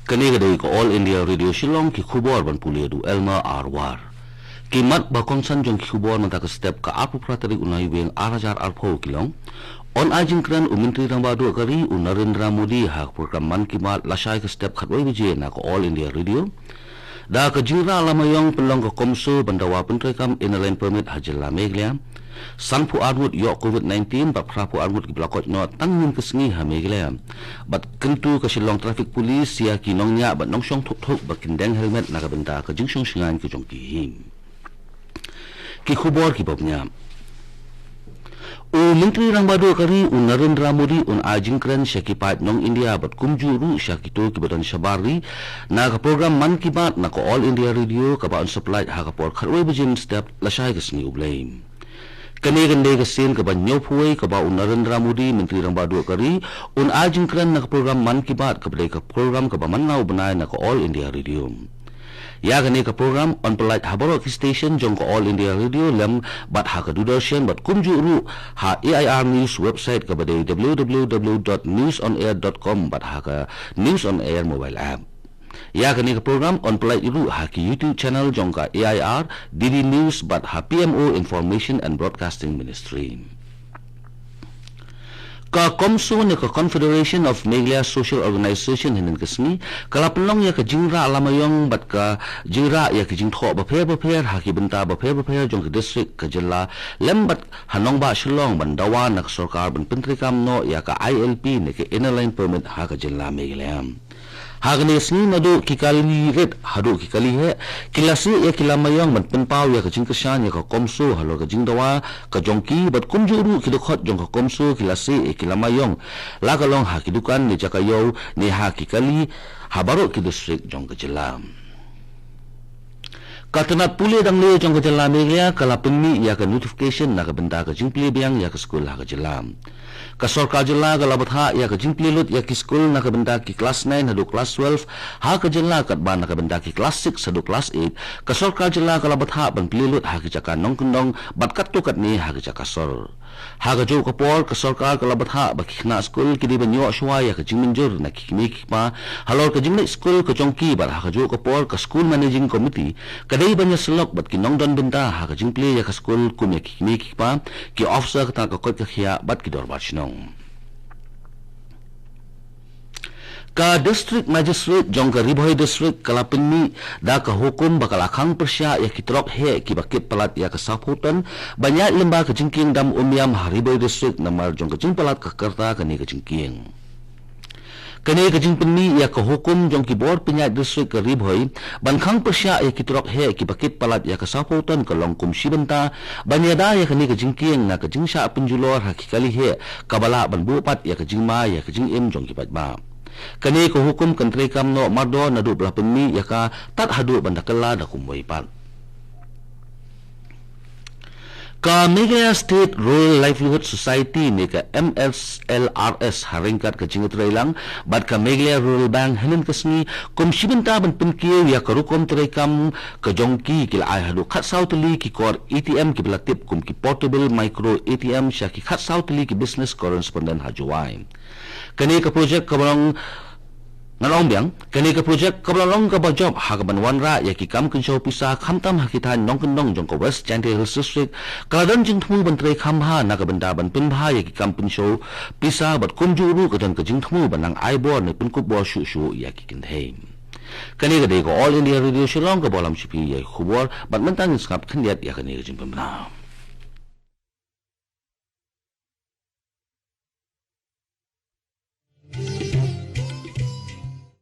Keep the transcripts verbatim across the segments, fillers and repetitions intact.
Kane ka dei ka All India Radio Shillong, ki khubor ban pule da u Elmer R War. Ki mat ba kongsan jong ki khubor mynta ka step ka arphew phra tarik u Naiwieng ar hajar arphew ki long: yn ai jingkren u Myntri Rangbah Duh ka Ri u Narendra Modi ha ka program Mann Ki Baat lashai ka step khatwei baje na ka All India Radio. Da ka jingrah lama ïong pynlong ka CoMSO ban dawa pyntreikam Inner Line Permit ha jylla Meghalaya. Sanphew ar ngut ïoh covid nineteen bad phraphew ar ngut kiba la koit noh tang hynnin ka sngi ha Meghalaya. Bad kyntu ka Shillong Traffic Police ïa ki nongñiah bad nongshong thukthuk ba kin deng helmet na ka bynta ka jingshong shngaiñ ka jong ki hi. Ki khubor kiba bniah. U Myntri Rangbah Duh ka Ri u Narendra Modi un ai jingkren sha ki paid nong India bad kumjuh ruh sha kito kiba don shabar ri na ka program Mann Ki Baat na ka All India Radio kaba yn sa pyllait ha ka por khatwei baje mynstep lashai ka sngi U Blei. Kane kan dei ka sien kaba hynñiewphew wei kaba u Narendra Modi, Myntri Rangbah Duh ka Ri, un ai jingkren na ka program Mann Ki Baat kaba dei ka program kaba man la u bnai na ka All India Radio. Ïa kane ka program yn pyllait ha baroh ki station jong ka All India Radio lem bad ha ka Doordarshan bad kumjuh ruh ha A I R News website kaba dei w w w dot news on air dot com bad ha ka News on Air mobile app. Ïa kane ka program yn pyllait ruh ha ki YouTube channel jong ka A I R, D D News bad ha P M O, Information and Broadcasting Ministry. Ka CoMSO ne ka Confederation of Meghalaya Social Organisation hynnin ka sngi ka la pynlong ïa ka jingrah lama ïong bad ka jingrah ïa ka jingthoh bapher bapher ha ki bynta bapher bapher jong ka district ka jylla lem bad ha nongbah Shillong ban dawa na ka sorkar ban pyntreikam noh ïa ka I L P ne ka Inner Line Permit ha ka jylla Meghalaya. Ha kane ka sngi naduh ki kali rit haduh ki kali heh ki la sieh ïa ki lama ïong ban pynpaw ïa ka jingkyrshan ïa ka CoMSO halor ka jingdawa ka jong ki bad kumjuh ruh ki dkhot jong ka CoMSO ki la sieh ïa ki lama ïong la ka long ha ki dukan ne jaka ïew ne ha ki kali ha baroh ki district jong ka jylla. Ka tnat pule dang le jong ka jylla Meghalaya ka la pynmih ïa ka notification na ka bynta ka jingplie biang ïa ka skul ha ka jylla. Ka sorkar jylla ka la bthah ïa ka jingplie lut ïa ki skul na ka bynta ki klas nine haduh klas twelve ha ka jylla katba na ka bynta ki klas six haduh klas eight ka sorkar jylla ka la bthah ban plie lut ha ki jaka nongkyndong bad katto katne ha ki jaka sor. Ha kajuh ka por ka sorkar ka la bthah ba ki khynnah skul ki dei ban ïoh shuwa ïa ka jingmynjur na ki kmie ki kpa halor ka jingleit skul ka jong ki bad ha kajuh ka por ka School Managing Committee ka dei ban ïasyllok bad ki nongdon bynta ha ka jingplie ïa ka skul kum ïa ki kmie ki kpa, ki officer ka tnat ka koit ka khiah bad ki dorbar shnong. Ka District Magistrate jong ka Ri Bhoi District ka la pynmih da ka hukum ba ka la khang pyrshah ïa ki trok heh kiba kit palat ïa ka sawphew ton ban ïaid lyngba ka jingkieng dam Umiam ha Ri Bhoi District namar jong ka jingpalat ka karta kane ka jingkieng. Kane ka jingpynmih ïa ka hukum jong ki bor pynïaid district ka Ri Bhoi ban khang pyrshah ïa ki trok heh kiba kit palat ïa ka sawphew ton ka long kum shi bynta ban ïada ïa kane ka jingkieng na ka jingshah pynjulor ha ki kali heh kaba lah ban buh pat ïa ka jingma ïa ka jingim jong ki paidbah. Kane ka hukum kan treikam noh mardor naduh ba la pynmih ïa ka tad haduh ban da kylla da kumwei pat. Ka Meghalaya State Rural Livelihood Society ne ka M S L R S ha ryngkat ka jingïatreilang bad ka Meghalaya Rural Bank hynnin ka sngi kum shi bynta ban pynkiew ïa ka rukom treikam ka jong ki ki la ai haduh khatsaw tylli ki kor A T M kiba la tip kum ki Portable Micro A T M sha ki khatsaw tylli ki business correspondent ha Jowai. Kane ka projek kaba long ngan ong biang, kane ka projek kaba la long kaba jop ha kaban wanrah ïa ki kam kynshew pisa khamtam ha ki thaiñ nongkyndong jong ka West Jaintia Hills District ka la don jingthmu ban trei kham bha na ka bynta ban pynbha ïa ki kam kynshew pisa bad kumjuh ruh ka don ka jingthmu ban nang ai bor ne pynkup bor shuh shuh ïa ki kynthei. Kane ka dei ka All India Radio Shillong kaba lam sha phi ïa ki khubor bad mynta ngin sngap khyndiat ïa kane ka jingpynbna.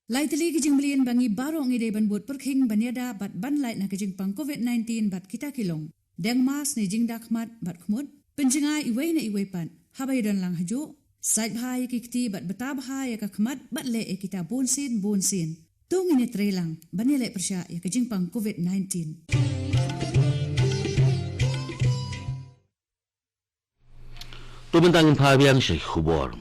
Lai tylli ki jingmlien ba ngi baroh ngi dei ban bud pyrkhing ban ïada bad ban lait na ka jingpang covid nineteen bad kita ki long deng mask ne jingda khmat bad khmut, pynjngai iwei na iwei pat haba ïadon lang hajuh, sait bha ïa ki kti bad bta bha ïa ka khmat bad leh ïa kita bun sien bun sien. To ngin ïatreilang ban ïaleh pyrshah ïa ka jingpang covid nineteen. To mynta ngin phai biang sha ki khubor.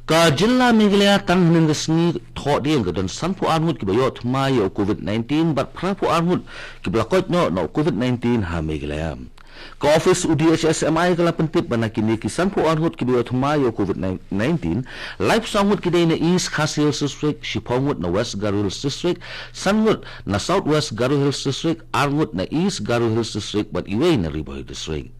Ka jylla Meghalaya tang hynnin ka sngi Thohdieng ka don sanphew ar ngut kiba ïoh thymmai ïa u covid nineteen bad phraphew ar ngut kiba la koit noh na u covid nineteen ha Meghalaya. Ka office u D H S M I ka la pyntip ba na kine ki sanphew ar ngut kiba ïoh thymmai ïa u COVID nineteen, laiphew saw ngut ki dei na East Khasi Hills District, shiphew ngut na West Garo Hills District, san ngut na South West Garo Hills District, ar ngut na East Garo Hills District bad iwei na Ri Bhoi District.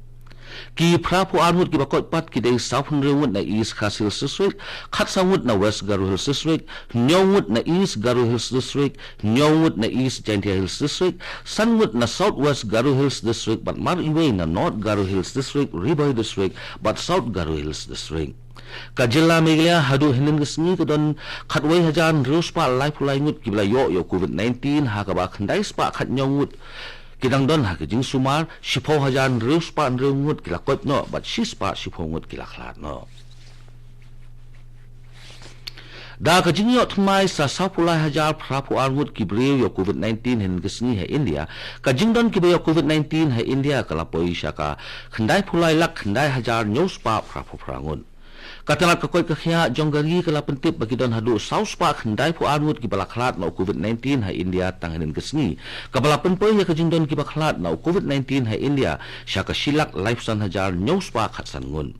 Ki phraphew ar ngut kiba koit pat ki dei sawphew hynriew ngut na East Khasi Hills District, khatsaw ngut na West Garo Hills District, hynñiew ngut na East Garo Hills District, hynñiew ngut na East Jaintia Hills District, san ngut na South West Garo Hills District bad mar iwei na North Garo Hills District, Ri Bhoi District bad South Garo Hills District. Ka jylla Meghalaya haduh hynnin ka sngi ka don khatwei hajar hynriew spah laiphew lai ngut kiba la ïoh ïa u COVID nineteen, ha kaba khyndai spah khathynñiew ngut ki dang don ha ka jingsumar, shiphew hajar hynriew spah hynriew ngut ki la koit noh bad shi spah shiphew ngut ki la khlad noh. Da ka jingïoh thymmai sa sawphew lai hajar phraphew ar ngut ki briew ïa u COVID nineteen hynnin ka sngi ha India, ka jingdon kiba ïoh COVID nineteen ha India ka la poi sha ka khyndaiphew lai lak khyndai hajar hynñiew spah phraphew phra ngut. Ka tnat ka koit ka khiah jong ka ri ka la pyntip ba ki don haduh saw spah khyndaiphew ar ngut kiba la khlad na u COVID nineteen ha India tang hynnin ka sngi, kaba la pynpoi ïa ka jingdon kiba khlad na u COVID nineteen ha India sha ka shi lak laiphew san hajar hynñiew spah khatsan ngut.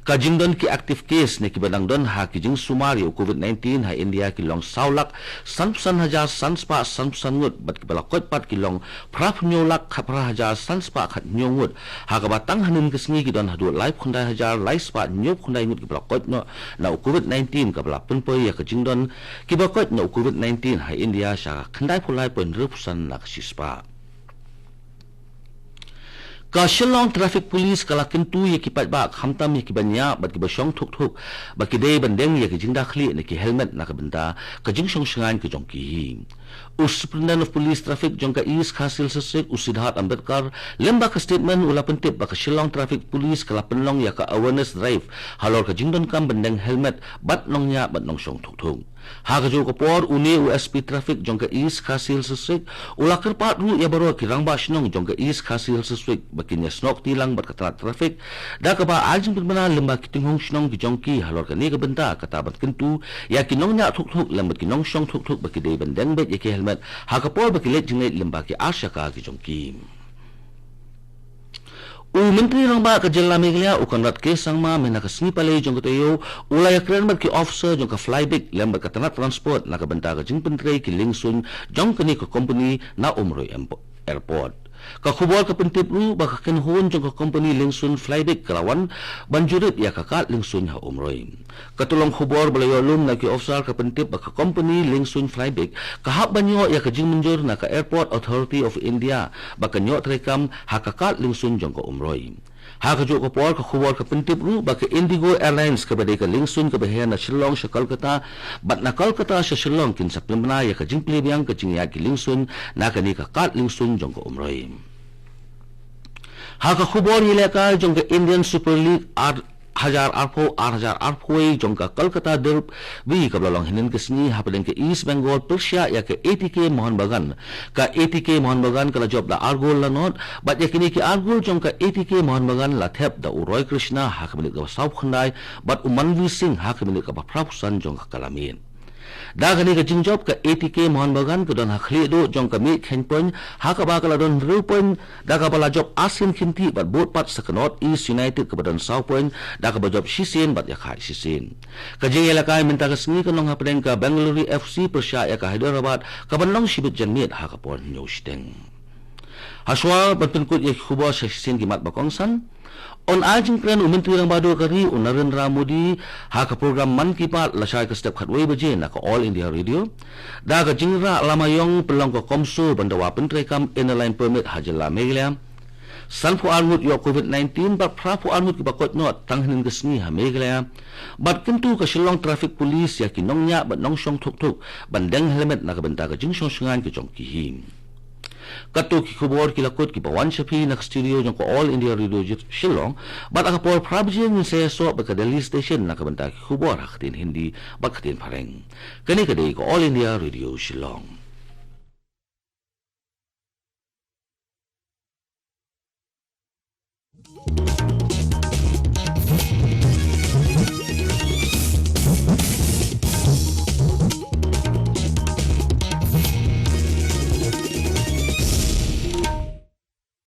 Ka jingdon ki active case ne kiba dang don ha ki jingsumar ïa u COVID nineteen ha India ki long saw lak sanphew san hajar san spah sanphew san ngut bad kiba la koit pat ki long phraphew hynñiew lak khatphra hajar san spah khathynñiew ngut, ha kaba tang hynnin ka sngi ki don haduh laiphew khyndai hajar lai spah hynñiewphew khyndai ngut kiba la koit noh na u COVID nineteen, kaba la pynpoi ïa ka jingdon kiba koit na u COVID nineteen ha India sha ka khyndaiphew lai point hynriewphew san na ka shi spah. Ka Shillong Traffic Police ka la kyntu ïa ki paidbah, khamtam ïa kiba ñiah bad kiba shong thuk thuk, ba ki dei ban deng ïa ki jingdakhlieh ne ki helmet na ka bynta ka jingshong shngaiñ ka jong ki hi. U Superintendent of Police Traffic jong ka East Khasi Hills District, u Siddharth Ambedkar, lem bad ka statement u la pyntip ba ka Shillong Traffic Police ka la pynlong ïa ka awareness drive halor ka jingdonkam ban deng helmet bad nongñiah bad nongshong thuk thuk. Ha kajuh ka por, une u S P Traffic jong ka East Khasi Hills District u la kyrpad ruh ïa baroh ki rangbah shnong jong ka East Khasi Hills District ba kin ïa snoh kti lang bad ka tnat traffic, da kaba ai jingpynbna lem bad ki tynghong shnong ki jong ki halor kane ka bynta, kata ban kyntu ïa ki nongñiah thuk thuk lem bad ki nongshong thuk thuk ba ki dei ban deng beit ïa ki helmet ha ka por ba ki leit jingleit lem bad ki arshaka ki jong ki. U Myntri Rangbah ka jylla Meghalaya, u Conrad K Sangma, mynta ka sngi Palei jong ka taïew u la ïakren bad ki officer jong ka Flybic lem bad ka tnat transport na ka bynta ka jingpyntrei ki liengsuiñ jong kane ka kompani na Umroi Airport. Ka khubor ka pyntip ruh ba ka kynhun jong ka kompani liengsuiñ Flybic ka la wan ban jurip ïa ka kad liengsuiñ ha Umroi. Ka tyllong khubor ba la ïoh lum na ki officer ka pyntip ba ka kompani liengsuiñ Flybic ka hap ban ïoh ïa ka jingmynjur na ka Airport Authority of India ba kan ïoh treikam ha ka kad liengsuiñ jong ka Umroi. Ha kajuh ka por, ka khubor ka pyntip ruh ba ka Indigo Airlines, kaba dei ka liengsuiñ kaba her na Shillong sha Kolkata bad na Kolkata sha Shillong, kin sa pynbna ïa ka jingplie biang ka jingïaid ki liengsuiñ na kane ka kad liengsuiñ jong ka Umroi. Ha ka khubor ïalehkai jong ka Indian Super League ar hajar arphew, ar hajar arphew wei jong ka Kolkata Derby kaba la long hynnin ka sngi hapdeng ka East Bengal pyrshah ïa ka A T K Mohun Bagan. Ka A T K Mohun Bagan ka la jop da ar gol la nod bad ïa kine ki ar gol jong ka A T K Mohun Bagan la thep da u Roy Krishna ha ka minit kaba sawphew khyndai bad u Manvir Singh ha ka minit kaba phraphew san jong ka kala miet. Da kane ka jingjop, ka A T K Mohun Bagan ka don ha khlieh duh jong ka miet kheiñ point, ha kaba ka la don hynriew point da kaba la jop arsien khyndai bad bud pat sa ka North East United kaba don saw point da kaba jop shisien bad ïakhaid shisien. Ka jingïalehkai mynta ka sngi ka long hapdeng ka Bengaluru F C pyrshah ïa ka Hyderabad, kaban long shibit janmiet ha ka por hynñiew shiteng. Hashwa ban pynkut ïa ki khubor sha shisien ki mat ba kongsan. Yn ai jingkren u Myntri Rangbah Duh ka ri u Narendra Modi ha ka program Mann Ki Baat lashai ka step khatwei baje na ka All India Radio. Da ka jingrah lama ïong pynlong ka CoMSO ban dawa pyntreikam Inner Line Permit ha jylla Meghalaya. Sanphew ar ngut ïoh COVID nineteen bad phraphew ar ngut kiba koit noh tang hynnin ka sngi ha Meghalaya. Bad kyntu ka Shillong Traffic Police ïa ki nongñiah bad nongshong thuk thuk ban deng helmet na ka bynta ka jingshong shngaiñ ka jong ki hi. Katto ki khubor ki la kut kiba wan sha phi na ka studio jong ka All India Radio Shillong, bad ha ka por phra baje ngin sa ïasoh bad ka Delhi Station na ka bynta ki khubor ha ka ktien Hindi bad ka ktien Phareng. Kane ka dei ka All India Radio Shillong.